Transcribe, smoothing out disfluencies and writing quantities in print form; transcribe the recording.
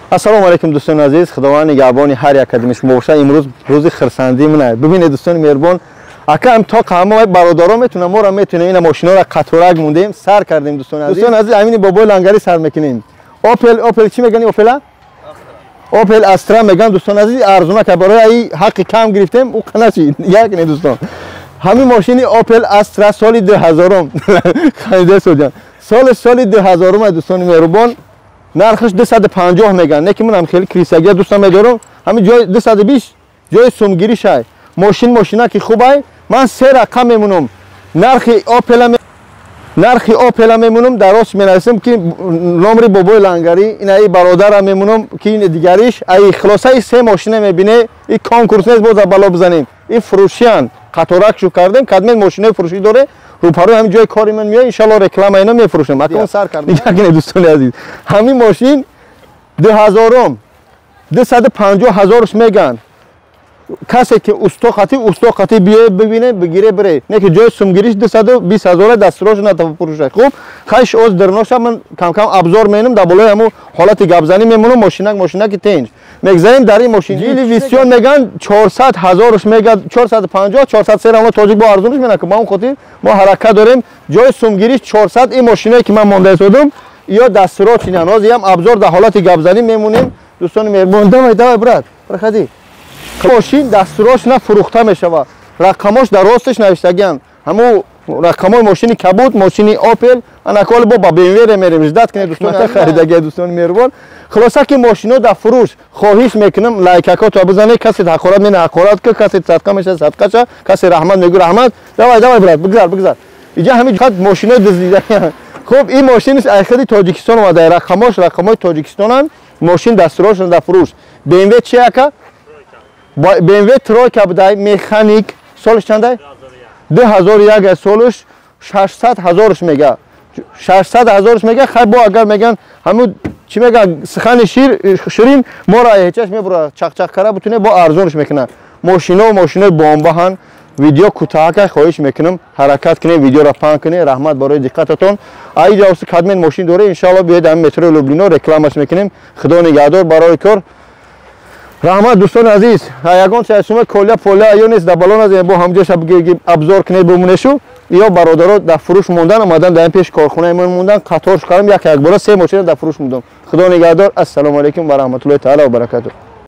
Ассалому алайкум дӯстони азиз, худованд нигаҳбони ҳар як кадоми шумо бошад. Имрӯз рӯзи хурсандии ман аст. Бибинед дӯстони меҳрубон, акам то ҳама бародарон метунам, моро метунем, ина мошинора қаторак мондем, сар кардем дӯстони азиз. Дӯстони азиз, ҳамини бобои лангарӣ сар мекунем. Опел, Опел чӣ мегани Опела? Опел Астра меган дӯстони азиз, арзуна ка барои ай ҳаққи кам гирифтем, ӯ қаначи. Як не дӯстон. Ҳамин мошини Опел Астра соли 2000-ум харида шудам. Соли 2000-ум дӯстони меҳрубон. Нархش 250 меган. Не ки манам хеле крисагия дӯстон медорам. Ҳамин ҷой 220 ҷои сумгирӣ шай. Мошин мошина ки хубай, ман се рақам мемонам. Нархи Опела мемонам, дар рост менависам ки номри бобои лангарӣ, ин ай бародарам мемонам ки ин дигариш, ай хулосаи се мошина мебине, и конкурс нест, боз бало бизанем. И фурӯшиян қаторак шу кардем, кадмен мошинаи фурӯшӣ доре, рӯпарои ҳамин ҷои кори ман меояд, иншалло реклама ино мефурӯшам. Акун сар кардем. Нигоҳ кунед дӯстони азиз, ҳамин мошин 2000-ум 250 ҳазорш меган. Касе ки усто қати биёе бибине, бигире бире. Не ки ҷои сумгириш 220 ҳазора дастрош натафурӯша. Хуб, хайш оз дирноша ман кам-кам абзор менам, дар болои ҳамун ҳолати гапзанӣ мемонам, мошинак тинҷ. Мегзарем дар ин мошин. Ҷили Висион меган 400 ҳазорш мега, 450, 403 равона тоҷик бо арзонш мена ки ба он хотир мо ҳаракат дорем. Ҷои сумгириш 400 ин мошиное ки ман монда истодам, ё дастро чинан. Ҳозир ям абзор дар ҳолати гапзанӣ мемонем. Дӯстони меҳрубон, давай, давай, брат, проходи. Мошин дастрош на фурӯхта мешавад. Рақамош дар росташ навиштагианд. Ҳамун рақамои мошини кабуд, мошини Опел, анаколи бо ба BMW мерем. Ждать кунед дӯстони харидагия, дӯстони меҳрубон. Хулоса ки мошино дар фурӯш, хоҳиш мекунам лайкакото бизанед, касе ҳақорат мена ҳақорат ка, касе садқа меша садқаша, касе раҳмат мегӯ раҳмат. Давай, давай, брат, бигзар, бигзар. Иҷа ҳамин хат мошинои дуздидагианд. Хуб, ин мошин айхиди Тоҷикистон омада, рақамош рақамои Тоҷикистонанд. Мошин дастрош дар фурӯш. BMW чи ака? BMW тройка будай, механик, солш чандай? 2001 солш, 600 ҳазорш мега. 600 ҳазорш мега, хай бо агар меган, ҳамун чӣ меган, сухани ширин моро ҳечаш мебура, чақчақ кара бутуне бо арзонш мекуна. Мошино мошинои бомбаҳан. Видео кӯтоҳака, хоҳиш мекунам, ҳаракат кунед, видеоро паҳн кунед. Раҳмат барои диққататон. Ай ҷавоси кадмен мошин доре, иншаалло биёед ҳамин метрои Люблино рекламаш мекунем. Худо нигаҳдор барои кор. Раҳмат дӯстони азиз. Ягон чиз шумо колия поля ё нест дар балон аз бо ҳамҷоша абзор кунед бимонешу. Ё бародаро дар фурӯш мондан омадан дар ин пеш корхонаи ман мондан, қатор кардам, як як бора се мошина дар фурӯш мондам. Худо нигаҳдор. Ассалому алайкум ва раҳматуллоҳи таала ва баракатуҳ.